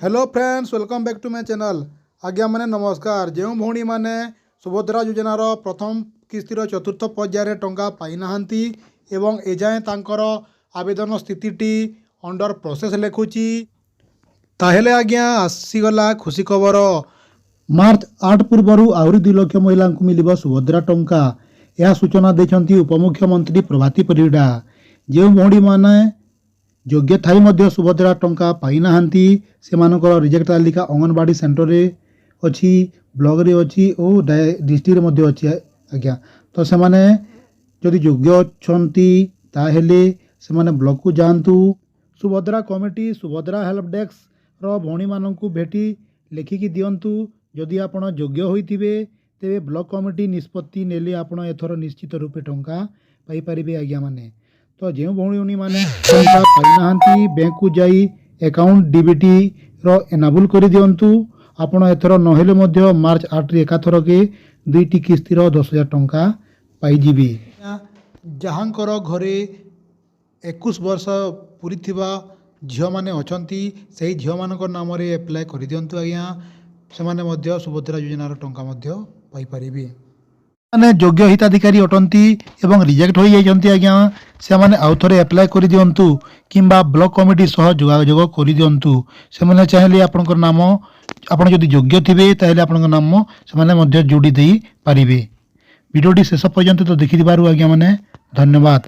Hello friends, welcome back to my channel. ଆଜ୍ଞାମାନେ ନମସ୍କାର। ଯେଉଁ ଭଉଣୀମାନେ ସୁଭଦ୍ରା ଯୋଜନାର ପ୍ରଥମ କିସ୍ତିର ଚତୁର୍ଥ ପର୍ଯ୍ୟାୟରେ ଟଙ୍କା ପାଇନାହାନ୍ତି ଏବଂ ଏଯାଏଁ ତାଙ୍କର ଆବେଦନ ସ୍ଥିତିଟି ଅଣ୍ଡର ପ୍ରୋସେସ୍ ଲେଖୁଛି, ତାହେଲେ ଆଜ୍ଞା ଆସିଗଲା ଖୁସି ଖବର। ମାର୍ଚ୍ଚ 8 ପୂର୍ବରୁ ଆହୁରି 2 ଲକ୍ଷ ମହିଳାଙ୍କୁ ମିଳିବ ସୁଭଦ୍ରା ଟଙ୍କା। ଏହା ସୂଚନା ଦେଇଛନ୍ତି ଉପମୁଖ୍ୟମନ୍ତ୍ରୀ ପ୍ରଭାତୀ ପରିଡ଼ା। ଯେଉଁ ଭଉଣୀମାନେ ଯୋଗ୍ୟ ଥାଇ ମଧ୍ୟ ସୁଭଦ୍ରା ଟଙ୍କା ପାଇନାହାନ୍ତି, ସେମାନଙ୍କର ରିଜେକ୍ଟ ତାଲିକା ଅଙ୍ଗନବାଡ଼ି ସେଣ୍ଟରରେ ଅଛି, ବ୍ଲକରେ ଅଛି ଓ ଡିଷ୍ଟ୍ରିକ୍ଟରେ ମଧ୍ୟ ଅଛି ଆଜ୍ଞା। ତ ସେମାନେ ଯଦି ଯୋଗ୍ୟ ଅଛନ୍ତି, ତାହେଲେ ସେମାନେ ବ୍ଲକକୁ ଯାଆନ୍ତୁ, ସୁଭଦ୍ରା କମିଟି, ସୁଭଦ୍ରା ହେଲ୍ପ ଡେସ୍କର ଭଉଣୀମାନଙ୍କୁ ଭେଟି ଲେଖିକି ଦିଅନ୍ତୁ। ଯଦି ଆପଣ ଯୋଗ୍ୟ ହୋଇଥିବେ, ତେବେ ବ୍ଲକ କମିଟି ନିଷ୍ପତ୍ତି ନେଲେ ଆପଣ ଏଥର ନିଶ୍ଚିତ ରୂପେ ଟଙ୍କା ପାଇପାରିବେ ଆଜ୍ଞାମାନେ। ତ ଯେଉଁ ଭଉଣୀମାନେ ଟଙ୍କା ପାଇନାହାନ୍ତି, ବ୍ୟାଙ୍କକୁ ଯାଇ ଆକାଉଣ୍ଟ ଡିବିଟିର ଏନାବୁଲ୍ କରିଦିଅନ୍ତୁ। ଆପଣ ଏଥର ନହେଲେ ମଧ୍ୟ ମାର୍ଚ୍ଚ 8ରେ ଏକାଥରକେ ଦୁଇଟି କିସ୍ତିର 10,000 ଟଙ୍କା ପାଇଯିବେ। ଯାହାଙ୍କର ଘରେ 21 ବର୍ଷ ପୂରିଥିବା ଝିଅମାନେ ଅଛନ୍ତି, ସେହି ଝିଅମାନଙ୍କ ନାମରେ ଆପ୍ଲାଏ କରିଦିଅନ୍ତୁ ଆଜ୍ଞା। ସେମାନେ ମଧ୍ୟ ସୁଭଦ୍ରା ଯୋଜନାର ଟଙ୍କା ମଧ୍ୟ ପାଇପାରିବେ। ମାନେ ଯୋଗ୍ୟ ହିତାଧିକାରୀ ଅଟନ୍ତି ଏବଂ ରିଜେକ୍ଟ ହୋଇଯାଇଛନ୍ତି ଆଜ୍ଞା, ସେମାନେ ଆଉ ଥରେ ଆପ୍ଲାଏ କରିଦିଅନ୍ତୁ କିମ୍ବା ବ୍ଲକ କମିଟି ସହ ଯୋଗାଯୋଗ କରିଦିଅନ୍ତୁ। ସେମାନେ ଚାହିଁଲେ ଆପଣଙ୍କ ନାମ, ଆପଣ ଯଦି ଯୋଗ୍ୟ ଥିବେ, ତାହେଲେ ଆପଣଙ୍କ ନାମ ସେମାନେ ମଧ୍ୟ ଯୋଡ଼ି ଦେଇପାରିବେ। ଭିଡ଼ିଓଟି ଶେଷ ପର୍ଯ୍ୟନ୍ତ ତ ଦେଖିଥିବାରୁ ଆଜ୍ଞାମାନେ ଧନ୍ୟବାଦ।